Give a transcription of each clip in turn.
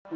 Ye,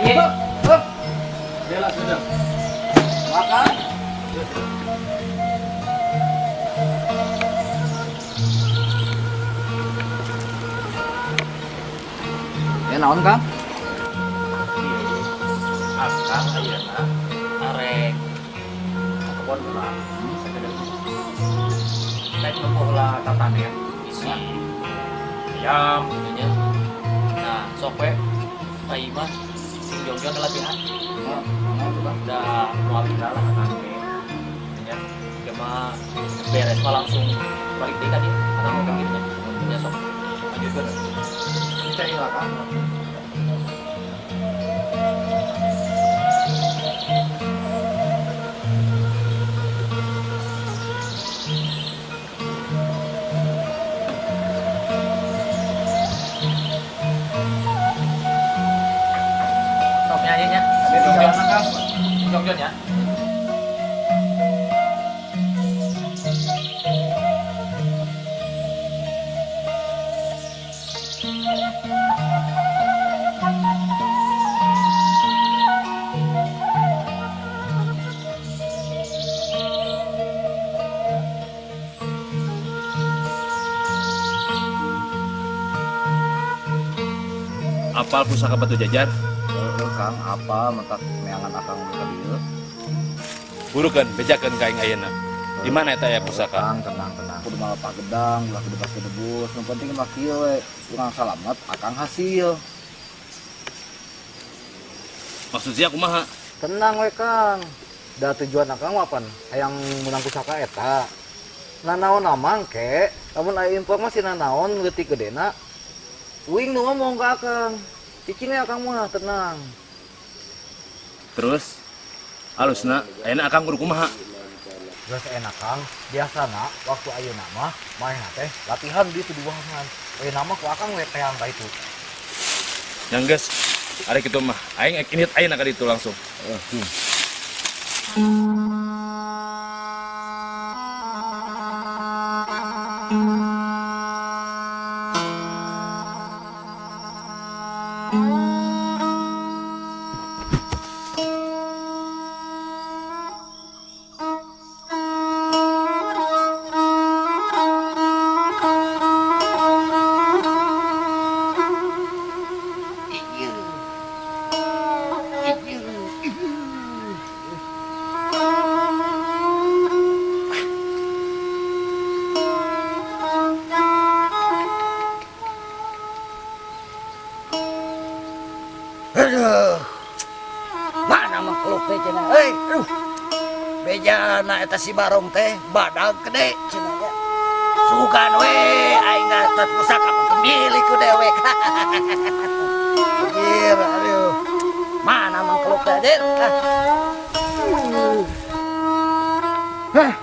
ye. Bela sudah. Makan. Ya naon, Kang? Akang ayeuna arek ka kebon heula sakedeung. Rek nempo heula tatanen isi ayam gitu nya. Nah, sok we ka imah sing jongjon latihan. Oh, naon tuh, Kang? Da moal pira lah akang ge. Nya, cuma beres mah langsung balik deui ka dieu. Akang oge gitu nya. Nya sok lanjutkeun. Cai lah, Kang. Sok nya ieu nya. Ada di jalan, Kang. Jongjon ya. Apal pusaka Batu Jajar? Heeh, Kang, apa mentak neangan akang ka dieu? Burukeun, bejakeun ka aing ayeuna. Di mana eta aya pusaka? Kang, tenang, tenang. Kudu malah gedang, ulah kudu pas debus. Nu penting mah kieu we. Urang salamet, akang hasil. Maksud sia kumaha? Tenang we, Kang. Da tujuan Akang mah pan hayang menang pusaka eta. Nanaon mangke, lamun aya informasi nanaon leutik gedena, uing nu ngomong ka Akang. Cicing we Akang mah tenang. Terus alusna ayeuna Akang kudu kumaha? Geus enak, Kang, biasana waktu ayeuna mah manehna teh latihan di tuduhangan. Ayeuna mah ku Akang we teang ka itu. Yang geus ari kitu mah aing ek indit ayeuna ka ditu langsung. Aduh. Mana makhluk teh cenah euy. Aduh. Bejana eta si Barong teh badag gede cenah nya. Sugan we aing ngatot pusaka pemilik ku dewek. Anjir, aduh. Mana makhluk teh, Dir? Hah.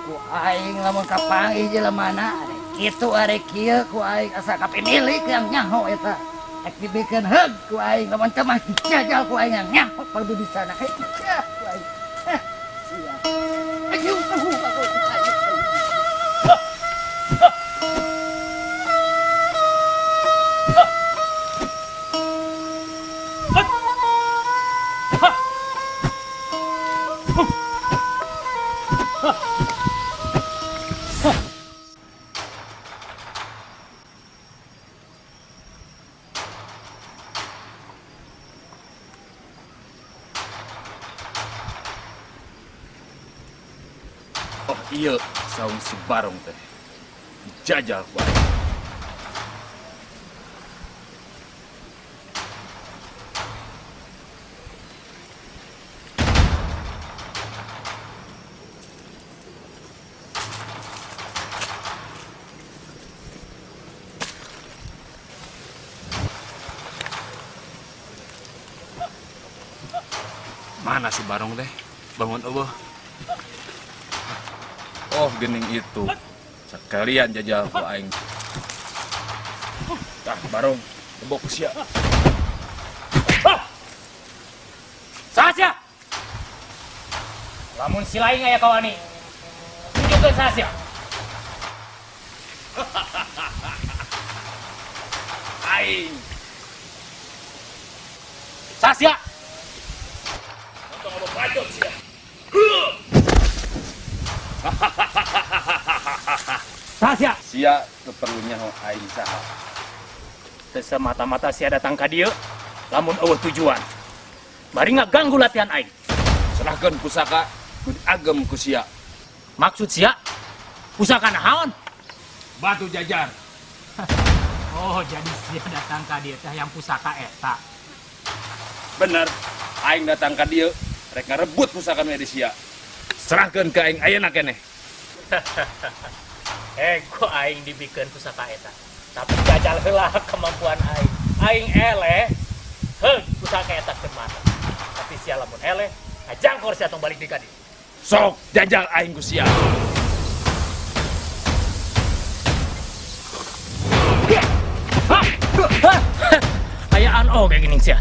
Ku aing lamun kapanggih jelemana arek kitu arek kieu ku aing asa kapimilik yang nyaho eta. Ek dibikeun heug ku aing lamun teu mah dijajal ku aing yang nyaho pabibisana. Heh, ku aing. Heh, sia. Ayo, ayo, ayo, ayo. Oh iya, saung si Barong teh. Dijajal ku aing. Mana si Barong teh? Bangun eueuh. Oh, gening itu. Sekalian jajal ku aing. Tah, Barong, tebok sia. Saha sia? Lamun si lain aya kawani. Tunjukkeun saha sia. Aing. Saha sia? Nonton apa bacot sia. Saha sia? Sia teu perlu nyaho aing saha. Teu semata-mata sia datang ka dieu lamun eueuh tujuan. Bari ngaganggu latihan aing. Serahkeun pusaka nu diagem ku sia. Maksud sia? Pusaka naon? Batu jajar. Oh, jadi sia datang ka dieu teh yang pusaka eta. Bener, aing datang ka dieu rek ngarebut pusaka nu di sia. Serahkeun ka aing ayeuna keneh. Ku aing dibikeun pusaka eta. Tapi jajal heula kemampuan aing. Aing eleh, heug pusaka eta ke mana. Tapi sia lamun eleh, ngajangkor sia tong balik deui ka dieu. Sok jajal aing ku sia. Ayaan oge geuning sia.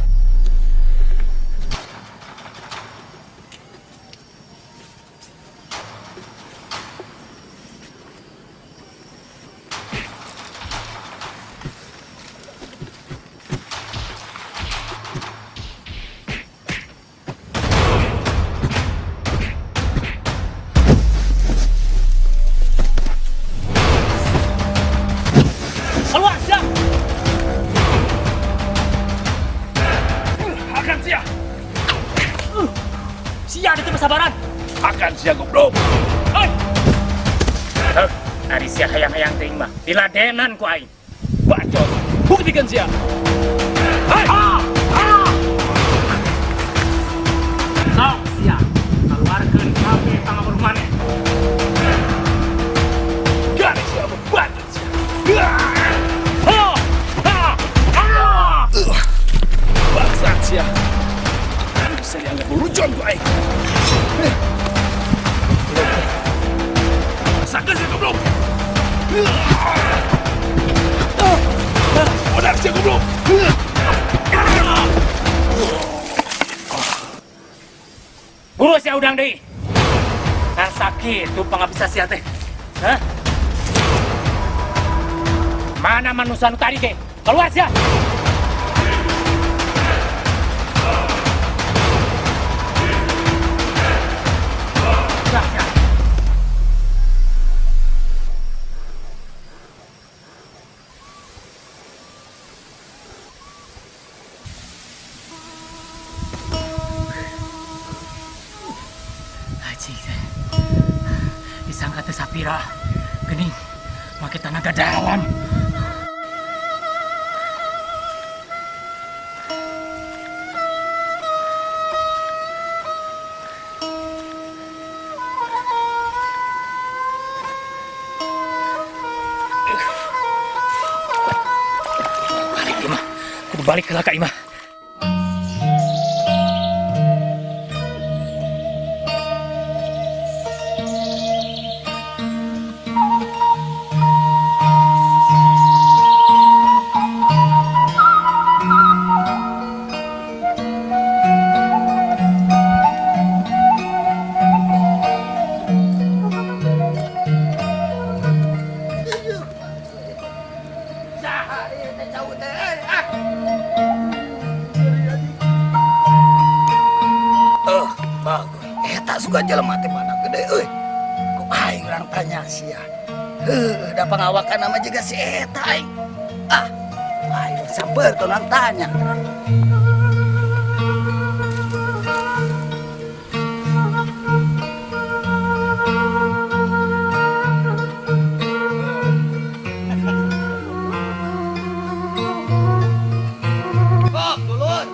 Keluar sia. Akan sia. Sia itu kesabaran. Akan sia goblok. Hei. Heh, ari sia hayang-hayang teuing mah diladenan ku aing. Bacot. Buktikan sia. Hai. Ah! Ah! Bisa dianggap lelucon ku aing. Rasakeun sia, goblok. Modar sia, goblok. Buru sia udang deui. Nah sakitu pangabisa sia teh. Hah? Mana manusia nu tadi teh? Keluar sia. Sia, sia. Haji teh. Disangka teh sapira. Geuning make tenaga dalam. Balik imah. Kudu balik heula ka imah. Saha ieu teh cau teh euy, ah. Eh, bagus. Eta suka jelema teh mana gede euy. Ku aing urang tanya sia. Heuh, da pangawakan nama juga si eta aing. Ah, aing samper tuh urang tanya. Kok, dulur.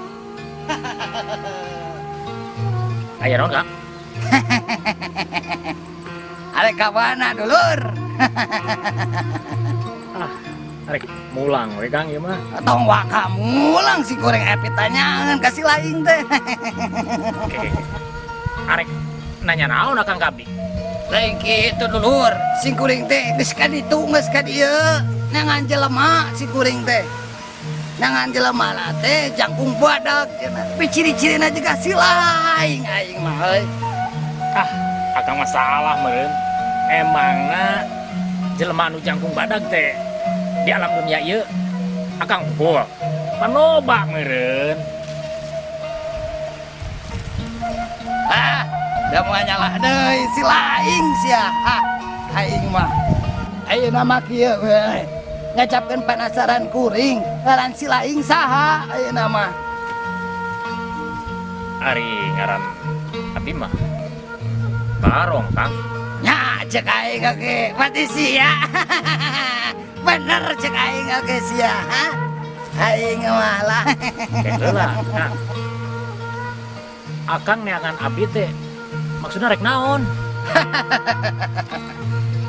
Aya naon, Kang? Arek ka mana, dulur? Ah, arek mulang we, Kang, ieu mah. Tong waka mulang si goreng epi tanyaan kasih lain teh. Oke, oke, oke. Arek nanya naon akang ka abdi? Lain kitu dulur, si kuring teh geus ka ditu geus ka dieu. Nangan jelema si kuring teh. Nangan jelema lah teh jangkung badak cenah. Tapi ciri-cirina juga si lain aing mah euy. Ah, akang mah salah meureun. Emangna jelema anu jangkung badag teh di alam dunia ieu akang pukul. Panoba meureun. Ah, da moal nyalah deui si lain sia. Ah, aing mah. Ayeuna mah kieu we. Ngacapkeun penasaran kuring, ngaran si lain saha ayeuna mah. Ari ngaran abdi mah Barong, Kang. Nya cek aing oge, mati sia. Bener cek aing oge sia, ha? Aing mah lah. Kayak heula, Kang. Akang neangan abdi teh maksudna rek naon?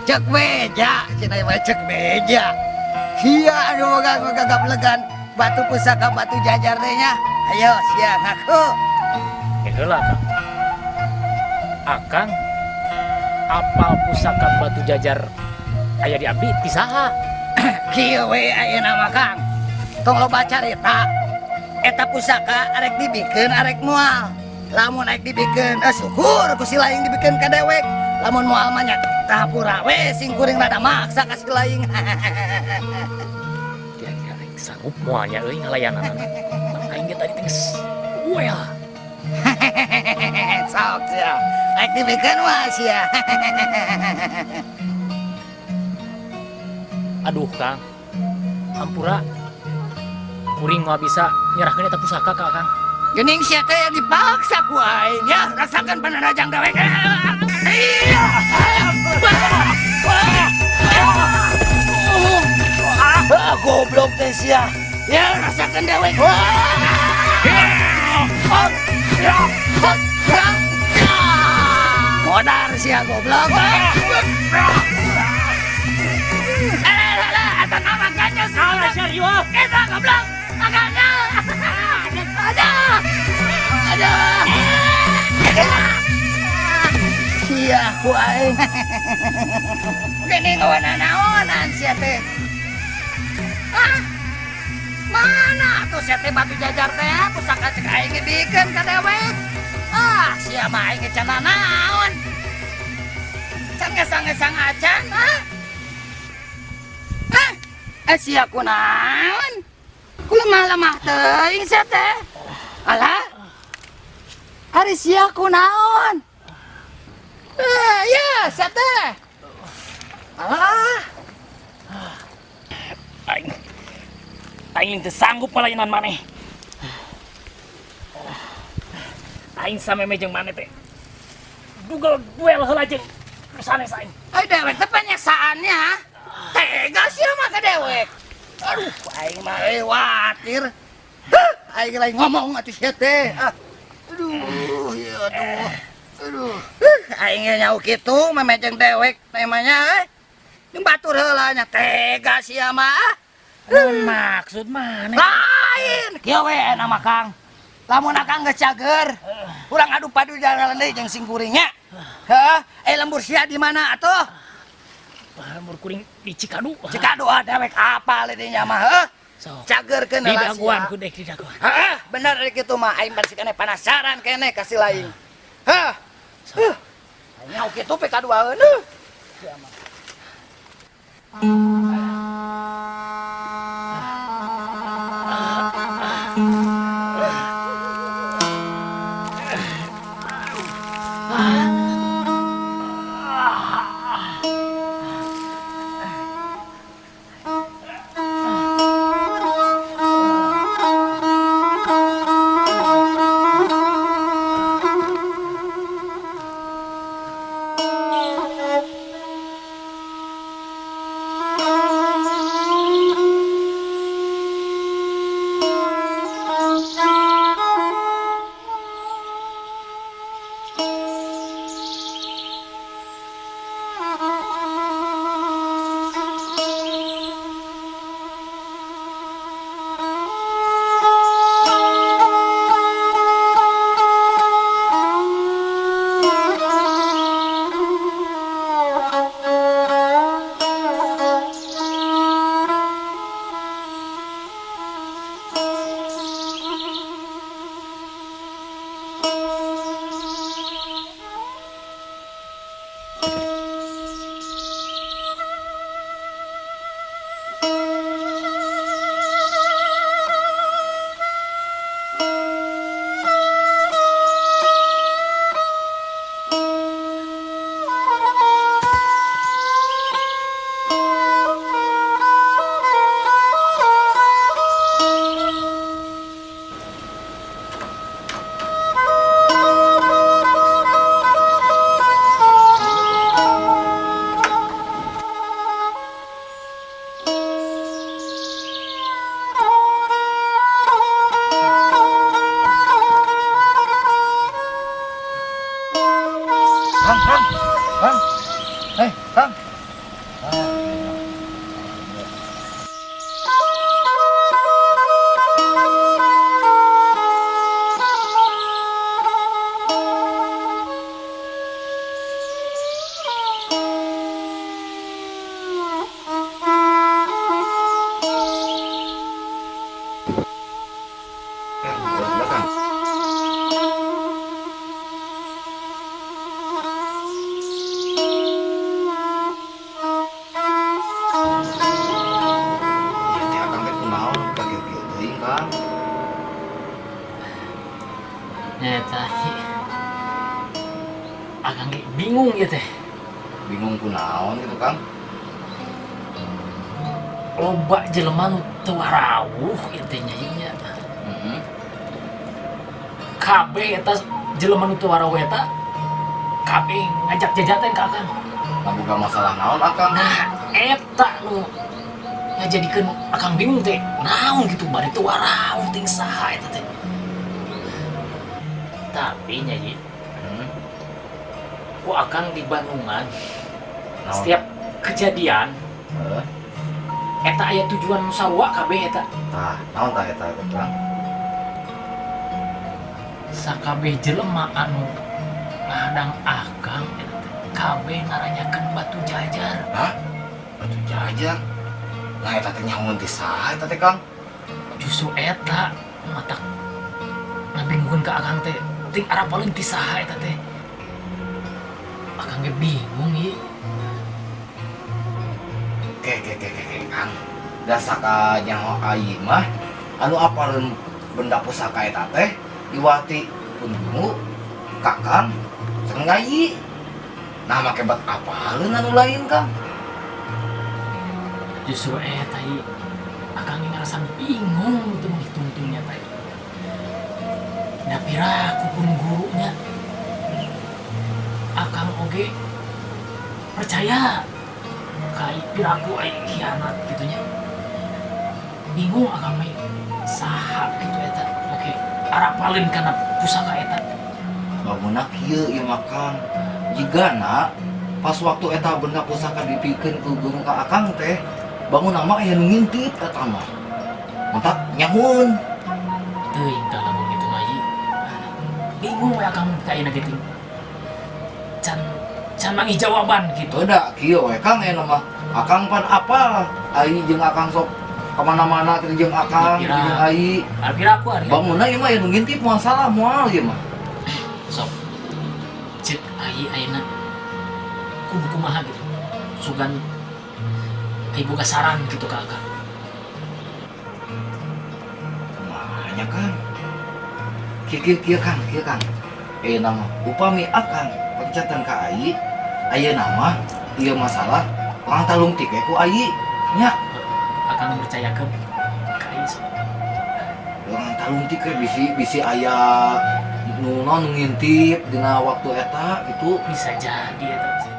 Cek beja, cenah mah cek beja. Sia anu boga gagap-legan batu pusaka batu jajar teh nya. Ayo sia ngaku. Kayak heula, Kang. Akang apal pusaka batu jajar aya di abdi ti saha? Kieu we ayeuna mah, Kang. Tong loba carita. Eta pusaka arek dibikeun arek moal. Lamun arek dibikeun, syukur ku si lain dibikeun ka dewek. Lamun moal mah nya tahapura we sing kuring rada maksa ka si lain. Kira-kira aing sanggup moalnya euy ngalayananana. Aing ge tadi teh geus well. Sok sia. Arek dibikeun mah sia. Aduh, Kang. Hampura. Kuring moal bisa nyerahkeun eta pusaka ka Akang. Geuning sia teh dipaksa ku aing ya, rasakeun panarajang dewek. Iya. Ah, goblok teh sia. Ya, rasakeun dewek. Modar sia goblok. Eh, lah, eta nama ganya Salah sia riweuh. Eta goblok. Agaknya. Ada. Ada. Sia ku aing. Gini ngawana-naonan sia teh. Ah. Mana tuh sia teh batu jajar teh pusaka cek aing dibikeun ka dewek. Ah, sia mah aing can naon. Can ngesang-ngesang acan, ah. Ah, eh sia kunaon? Kulemah-lemah teuing sia teh. Alah. Ari sia kunaon? Eh, ya, sia teh. Alah. Aing. Aing teu sanggup ngalayanan maneh. Aing sameme jeung maneh teh. Duel duel heula jeung sanes aing. Ai dewek teh penyeksaannya. Tega sia mah ka dewek. Aduh, aing mah khawatir. Hah, aing lain ngomong atuh sia teh. Ah. Aduh, ya aduh. Aduh. Aing ge nyaho kitu meme jeung dewek namanya eh. Jeung batur heula nya tega sia mah. Naon maksud maneh? Lain, kieu we nama Kang. Lamun akang geus cager, urang adu padu jalan deui jeung sing kuringnya. Heuh, lembur sia di mana atuh? Lembur kuring di Cikadu. Cikadu ah dewek apal di dinya mah heuh. So, Cagerkeun heula sia. Didaguan ku dek didaguan. Heeh, bener rek kitu mah aing bari keneh penasaran keneh ka si lain. Heuh. Heuh. Nyaho kitu pe kaduaeun heuh. Sia mah. Kang. Akang ge bingung ya teh. Bingung kunaon gitu Kang? Loba jelema nu teu warawuh ieu teh nya ieu nya. Kabeh eta jelema nu teu warawuh eta kabeh ngajak jajaten ka Akang. Ngaboga masalah naon Akang? Nah, eta nu ngajadikeun Akang bingung teh. Naon gitu bade teu warawuh ting saha eta teh. Tapi nya ieu ku Akang di Bandungan setiap kejadian eta aya tujuan nu sarua kabeh eta. Tah, naon tah eta Kang? Sakabeh jelema anu Ngadang akang eta teh kabeh naranyakeun Batu Jajar. Hah? Batu Jajar? Nah eta teh nyahoan ti saha eta teh Kang? Justru eta matak ngabingungan ka akang teh ting arapaleun ti saha eta teh. Akang ge bingung ieu. Ke ke ke ke ke Kang. Da saka nyaho ai mah anu apaleun benda pusaka eta teh iwati pun guru kakang sareng ai. Nah make bat apaleun anu lain Kang? Justru eta ieu akang ge ngerasa bingung teu menghitung-hitungnya teh. Da piraku pun gurunya akang oge percaya kai piraku ai khianat gitu nya. Bingung akang mah saha gitu eta make arapaleun kana pusaka eta. Bangunna kieu ieu mah Kang. Jigana pas waktu eta benda pusaka dipikeun ku guru ka akang teh, bangunna mah aya nu ngintip eta mah. Matak nyahoeun. Teuing tah lamun kitu mah ieu. Bingung we akang ka ayeuna ge ting. Can can manggih jawaban gitu. Teu da kieu we Kang ayeuna mah. Akang pan apal ai jeung akang sok kemana-mana kitu jeung akang Kira. jeung ai. Kira aku ari. Bangunna ieu mah aya nu ngintip moal salah moal ieu mah. Sok. Cek ai ayeuna kudu kumaha gitu. Sugan ai boga saran gitu ka akang. Kumahanya Kang? Kieu kieu kieu Kang, kieu Kang. Ayeuna mah upami akang pencatan ka ai, ayeuna mah ieu masalah urang talungtik we ku ai nya. Akang percayakeun ka ai sok. Urang talungtik we bisi bisi aya nu naon nu ngintip dina waktu eta gitu. Bisa jadi eta bisa jadi.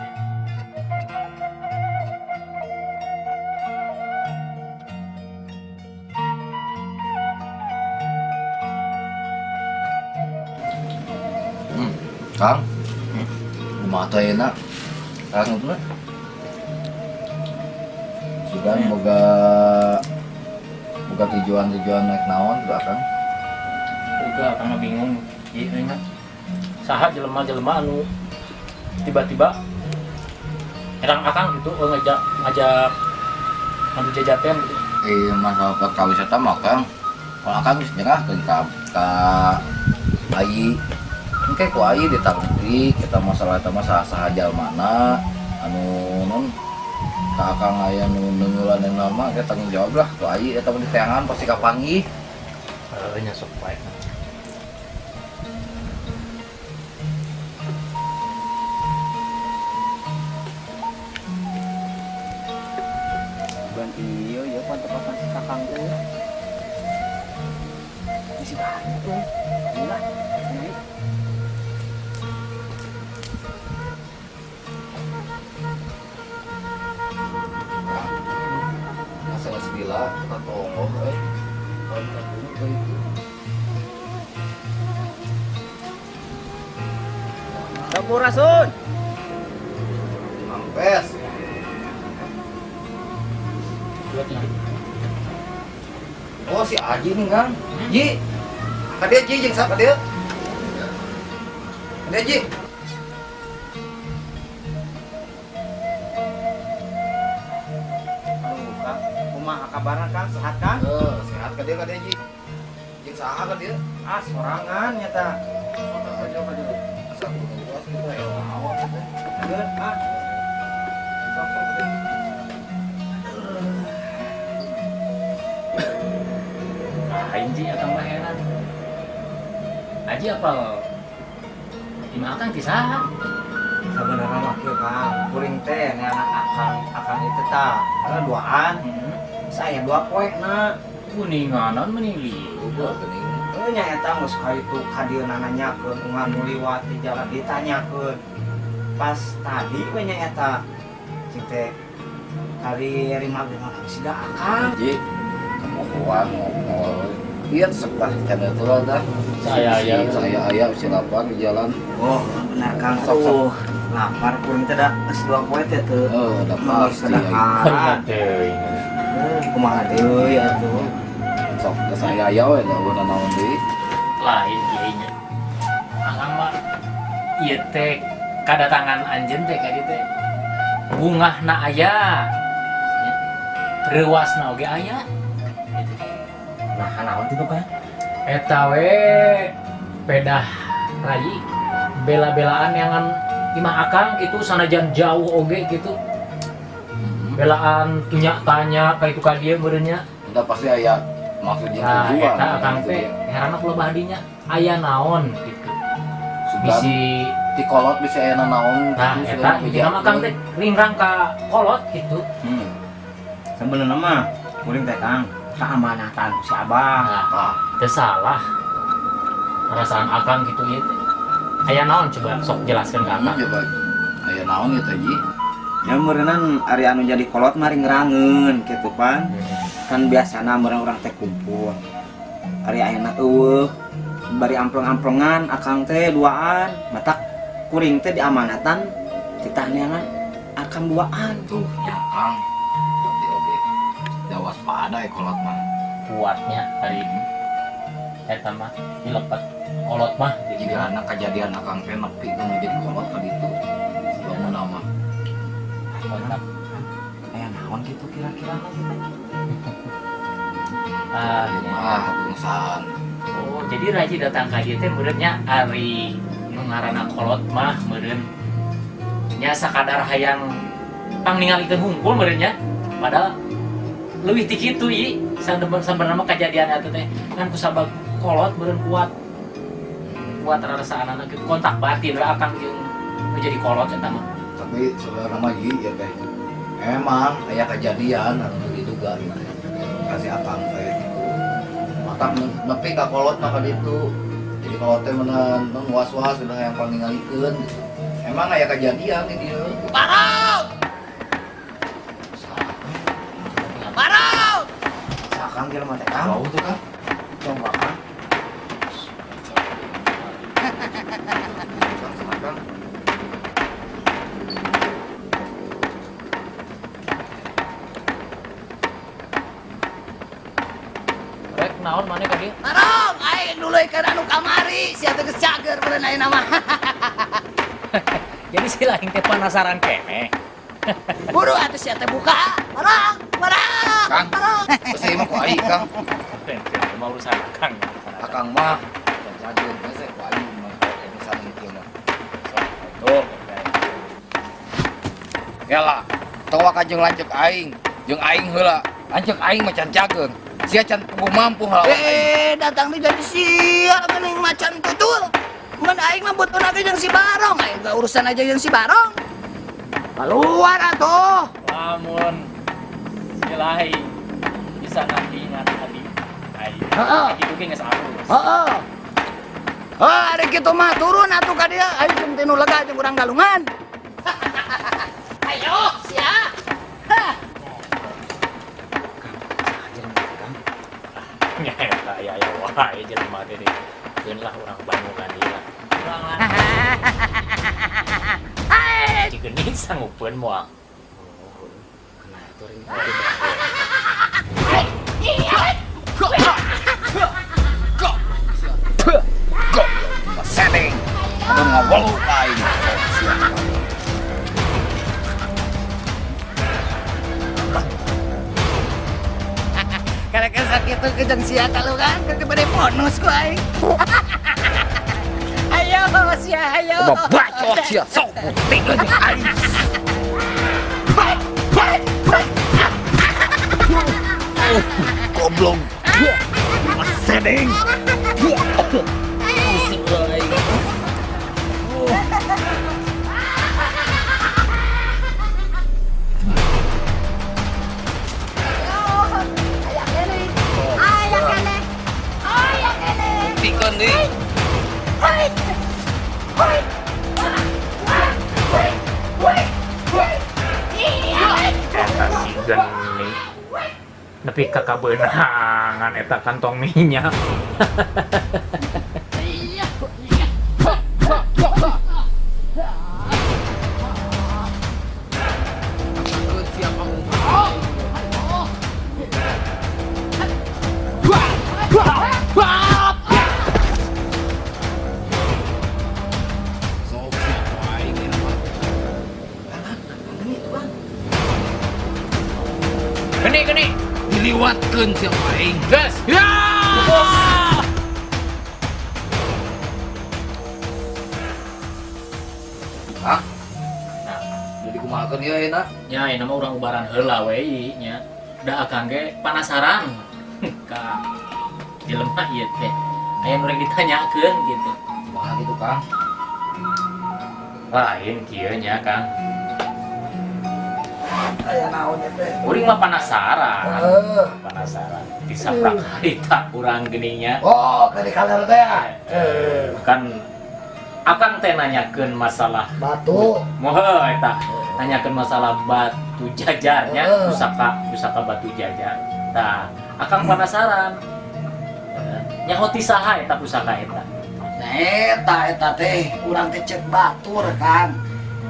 Kang, kumaha teh ayeuna? Kang itu sugan boga boga tujuan-tujuan naik naon tuh Akang? Boga akang mah bingung ieu euy mah. Saha jelema-jelema anu tiba-tiba nyerang akang gitu, ngajak ngajak ngadu jajaten gitu. Masalah perkawis eta mah Kang. Kalau akang geus nyerahkeun ka ai. Engke ku ai ditangti kita masalah eta mah saha-saha jalmana anu non ka akang aya nu nunggulan nama kita tanggung jawab lah ku ai eta mah diteangan pasti kapanggih. Heeh nya sok bae. Ban iya ya pan tepakan si kakang teh. Isi banyak tuh. Gila. Naik. Masa geus gila kita tonggoh euy. Kontak dulu ke itu. Sampurasun. Mampes. Oh si Aji nih Kang. Ji. Ka dieu Ji jeung sa ka dieu. Ka dieu Ji. Aduh Kang, kumaha kabarna Kang? Sehat Kang? Sehat ka dieu Ji. Jeung saha ka dieu? Ah, sorangan nyata. Asa kudu luas kitu aya naon teh. Geus, ah. Sok sok. Lain Ji, akang mah heran. Aji apal imah akang ti saha? Sebenarnya mah kieu Kang, kuring teh anak akang, akang itu tah, karena duaan. Saya dua poe na. Kuninganan meni lieu. Geuning. Heuh nya eta geus ka itu ka dieu nananyakeun unggal nu liwat di jalan ditanyakeun. Pas tadi we nya eta cing teh kali lima lima siga akang. Ji, kamu ngomong. Iya sepah channel itu lah dah. Saya aya. Saya aya si lapar di jalan. Oh, benar Kang. Sok, sok. Oh, lapar kuring teh da geus dua poe teh teu. Udah pasti. Sedahar. Kumaha deui atuh. Sok, ke saya aya we da eueuh naon deui. Lain kieu nya. Akang mah Ieu teh kadatangan anjeun teh ka dieu teh bungahna aya. Nya. Reuasna oge aya. Gitu. Nah, naon kitu Kang? Eta we pedah rai bela-belaan yang imah akang gitu sanajan jauh oge gitu. Belaan tunyak tanya ka itu ka dieu meureun nya. Udah pasti aya maksud jeung Nah, tujuan. eta akang gitu teh ya. heranna kula bahadinya aya naon gitu. Sugan Bisi ti kolot bisa aya nanaon nah gitu, eta intina mah akang teh ringrang ka kolot gitu. Sebenarnya mah kuring teh Kang keamanatan si Abah. Nah, Nah, teu salah. Perasaan akang gitu ieu teh. Aya naon coba sok jelaskeun ka akang. coba aya naon ieu teh Ji? Ya meureunan ari anu jadi kolot mah ringrangeun kitu pan. Kan biasana meureun urang teh kumpul. Ari ayeuna eueuh bari ampleng-amplengan akang teh duaan, matak kuring teh diamanatan titah neangan akang duaan. Tuh, ya Kang. Berarti oge. Da waspada ya kolot mah. Kuatnya ari eta mah dilepet kolot mah gitu. Jika anak kejadian akang teh nepi kan jadi kolot ka ditu. Lamun mah. Kontak. Aya naon kitu kira-kira mah kitu? Ah, Ieu mah urusan. Oh, jadi Raji datang ka dieu teh meureun nya ari nu ngaranna kolot mah meureun nya sakadar hayang pangningalikeun hungkul meureun nya. Padahal leuwih ti kitu ieu sabenerna mah kajadian eta teh kan kusabab kolot meureun kuat. Kuat rarasaanana kitu kontak batin we akang jeung nu jadi kolot eta mah. Tapi sebenarnya mah Ji ya teh. Emang aya kejadian anu diduga gitu. Kasih akang teh gitu. Matak nepi ka kolot mah ka ditu. Jadi kolot teh meunang was-was udah yang paling ningalikeun gitu. Emang aya kejadian di dieu. Barong! Barong! Akang jelema teh Kang. Bau tuh Kang. Coba Kang. Kang sama Kang. Rek naon maneh ka dieu? Barong, aing nuluykeun anu kamari, sia teh geus cager meureun ayeuna mah. Jadi si lain teh penasaran keneh. Buru atuh sia teh buka. Barong, barong. Kang. Barong. Terus ieu mah ku aing Kang. Mah urusan akang. Akang mah can cager geus ku aing mah urusan kieu mah. Tuh. Kela, tawa ka jeung lanceuk aing, jeung aing heula. Lanceuk aing mah can cager. Sia can puguh mampu ngalawan aing. Eh, datang di jadi sia geuning macan tutul. Mun aing mah butuhna ge jeung si Barong, aing gak urusan aja jeung si Barong. Keluar atuh. Lamun si lain bisa nandingan hati aing. Heeh. Kitu ge geus alus. Heeh. Oh, ari kitu mah turun atuh ka dieu. Aing jeung tinu lega jeung urang galungan. Ayo, sia. Hah. Nya eta aya aya wae jelema teh deui. Keun lah urang Bandungan ieu lah. Urang lah. Cigeuni sanggupeun moal. Kena itu ring. Setting. Aduh ngawelu ka aing. Sia. Karena sakit tuh kejang sia kalungan, keur diberi bonus ku aing. Ayo sia, ayo. Coba bacot sia sok bukti jeung aing. Goblok. Setting. Pusing aing. Aya keneh. Aya keneh. Buktikan deui. Hai. Hai. Eta si geni. Nepi ka kabeunangan eta kantong minyak. Sok Geni geni. Diliwatkeun sia aing. Gas. Ya! Hah? Nah, jadi kumahakeun ieu ayeuna? Nya ayeuna mah urang ubaran heula we nya. Da akang ge penasaran ka jelema ieu teh. Aya nu rek ditanyakeun gitu. Kumaha gitu, Kang? Lain kieu nya, Kang. Aya naon teh? Uring mah penasaran. Heeh. Penasaran. Disaprak harita urang geningnya. Oh, kali kaler teh. Kan akang teh nanyakeun masalah Batu. Moho eta nanyakeun masalah batu jajarnya, pusaka pusaka batu jajar. Tah, akang penasaran. Nyaho ti saha eta pusaka eta? Nah, eta eta teh urang teh cek batur, Kang.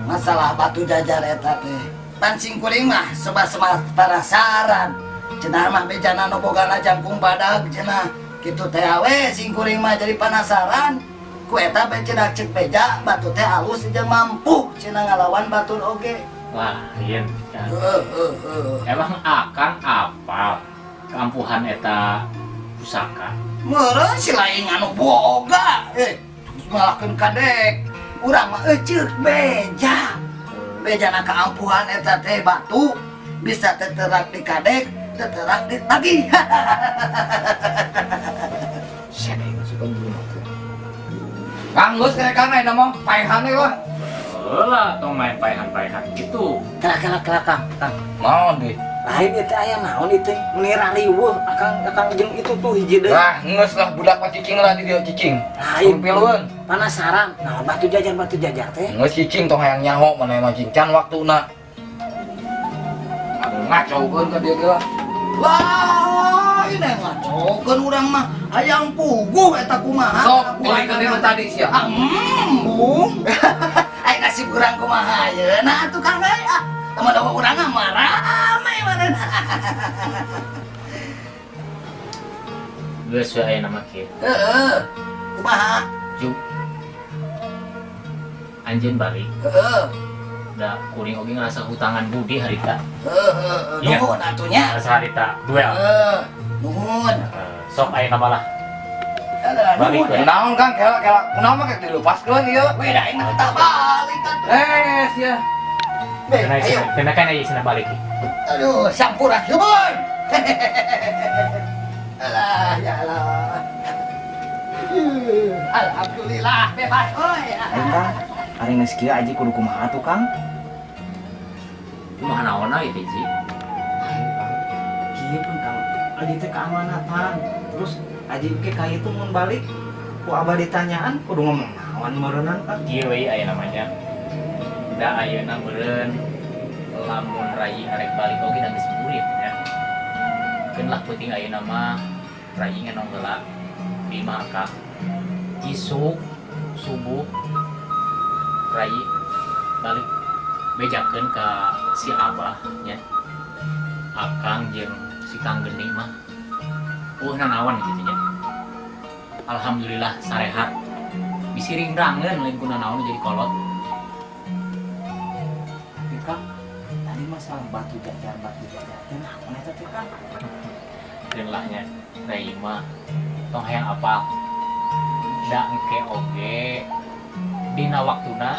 Masalah batu jajar eta teh. Pan sing kuring mah seba-seba penasaran. Cenah mah bejana nu bogana jangkung badag cenah. Kitu teh we sing kuring mah jadi penasaran. Ku eta be cenah cek beja batu teh alus jeung mampu cenah ngalawan batur oge. Wah, ieu. Heeh, heeh. Emang akang apal keampuhan eta pusaka? Meureun si lain anu boga. Ngalahkeun kadek. Urang mah eceuk beja. Bejana keampuhan eta teh batu bisa teterak di kadek, teterak di tagih. Kang geus kene Kang ayeuna mah paehan we lah. Heula tong main paehan-paehan gitu. Kela kela kela Kang, Kang. Naon deui? Lain ieu teh aya naon ieu teh? Meuni rariweuh akang akang jeung itu tuh hiji deui. Lah, geus lah budak mah cicing lah di dieu cicing. Lain Pilueun. Penasaran, naon batu jajar teh? Geus cicing tong hayang nyaho maneh mah cicing can waktuna. Aduh ngacokeun ka dieu ge lah. Wah, ini ngacokeun urang mah hayang puguh eta kumaha. Sok, ulikeun deui tadi sia. Ah, embung. Ai nasib urang kumaha ayeuna atuh Kang euy. Ah, teman urang mah rame meureun. Geus we ayeuna mah kieu. Heeh. Kumaha? Juk. Anjeun balik. Heeh. Da kuring oge ngerasa hutangan budi harita. Heeh, Iya. nuhun atuh nya. Ngerasa harita duel. Heeh, nuhun. Sok ayeuna mah lah. Alah, Balik nuhun. we. Kunaon Kang kela kela kunaon mah dilupaskeun ieu. We da aing mah teu balik atuh. Eh, sia. Be, ayo. Kena kan aja sana balik. Aduh, sampurasun. Alah, ya Allah. Alhamdulillah bebas euy. Aing Kang, ari geus kieu aji kudu kumaha atuh Kang? Kumaha naonna ieu teh, Ji? Aing Kang, kieu pun Kang, aji teh keamanatan. Terus aji ke ka itu mun balik ku abah ditanyaan kudu ngomong naon meureunnan Kang. Kieu we aya namanya. Da ayeuna meureun lamun rayi arek balik oge da geus murid nya. Keun lah penting ayeuna mah rayi ngenong heula di imah Kang. Isuk subuh rayi balik bejakeun ka si abah nya. Akang jeung si Kang Geni mah eueuh nanaon kitu nya. Alhamdulillah sarehat. Bisi ringrangeun lain ku nanaon jadi kolot. Tapi Kang, tadi masalah batu jajar teh naon eta teh Kang? Keun lah nya rayi mah tong hayang apa da engke oge dina waktuna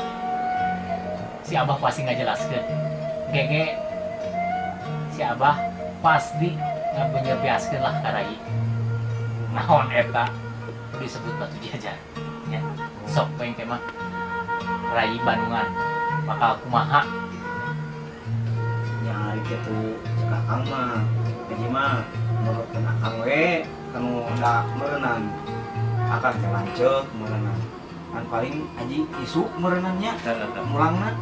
si abah pasti ngajelaskeun. Gege si abah pasti ngabenyebiaskeun lah ka rayi. Naon eta disebut batu jajar nya. Sok we engke mah rayi Bandungan bakal kumaha. Ya ari kitu cek akang mah aji mah nurutkeun akang we kanu da meureunnan. Akang teh lanceuk meureunnan. Kan paling aji isuk meureunnan nya mulangna.